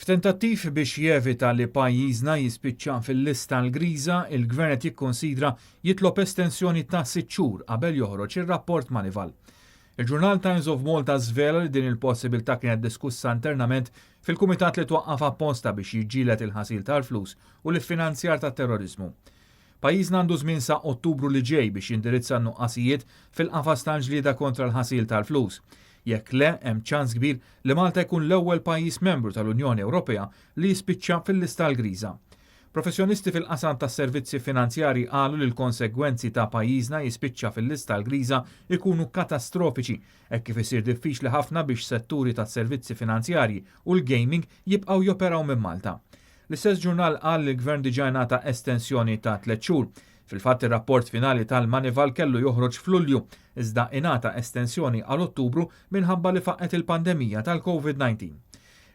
F'tentattiv biex jevita li pajjiżna jispiċċa fil-lista l-griża, il-Gvern qed jikkonsidra jitlob estensjoni ta' sitt xhur qabel joħroġ ir-rapport Moneyval. Il-ġurnal Times of Malta żvela li din il-possibilità kienet diskussa internament fil-kumitat li twaqqaf apposta biex jiġġieled il-ħasil tal-flus u l-iffinanzjar tat-terroriżmu. Pajjiżna għandu żmien sa Ottubru li ġej biex jindirizza n-nuqqasijiet fil-qafas tal-ġlieda kontra l-ħasil tal-flus. Jekk le, hemm ċans kbir li Malta jkun l-ewwel pajjiż membru tal-Unjoni Ewropea li jispiċċa fil-lista l-griża. Professjonisti fil-qasam tas-servizzi finanzjarji qalu li l-konsegwenzi ta' pajjiżna jispiċċa fil-lista l-griża ikunu katastrofiċi hekk kif isir diffiċli ħafna biex setturi tas-servizzi finanzjarji u l-gaming jibqgħu joperaw minn Malta. L-istess ġurnal qal li l-Gvern diġà ngħata estensjoni ta' tliet xhur. Fil-fatt ir-rapport finali tal-Moneyval kellu joħroġ f'Lulju, iżda ingħata estensjoni għal Ottubru minħabba li faqqgħet il-pandemija tal-COVID-19.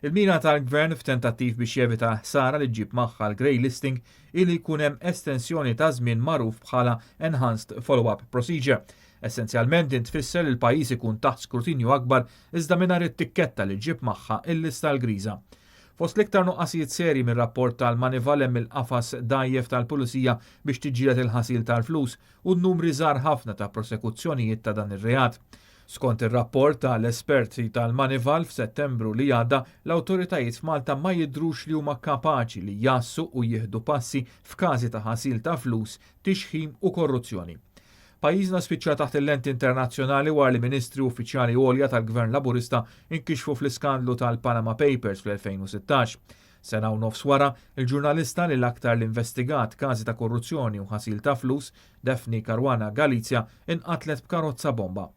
Il-mira tal-Gvern f'tentattiv biex jevita ħsara li ġġib magħha l-grey listing hi li jkun hemm estensjoni ta' żmien magħruf bħala Enhanced Follow-up Procedure. Essenzjalment din tfisser li l-pajjiż ikun taħt skrutinju akbar iżda mingħajr it-tikketta li ġġib magħha il-lista l-griża. Fost l-iktar nuqqasijiet seri mir-rapport tal-Moneyval hemm il-qafas dgħajjef tal-pulizija biex tiġġieled il-ħasil tal-flus u n-numri żgħar ħafna ta' prosekuzzjonijiet ta' dan ir-reat. Skont ir-rapport tal-esperti tal-Moneyval f'Settembru li għadda, l-awtoritajiet f'Malta ma jidhrux li huma kapaċi li jassu u jieħdu passi f'każi ta' ħasil ta' flus, tixħim u korruzzjoni. Pajjiżna spiċċa taħt il-lenti internazzjonali wara li ministri uffiċjali għolja tal-Gvern Laburista inkixfu fl-iskandlu tal-Panama Papers fl-2016. Sena u nofs wara, il-ġurnalista li l-aktar l-investigat każi ta' korruzzjoni u ħasil ta' flus, Daphne Caruana Galizia, inqatlet b'karozza bomba.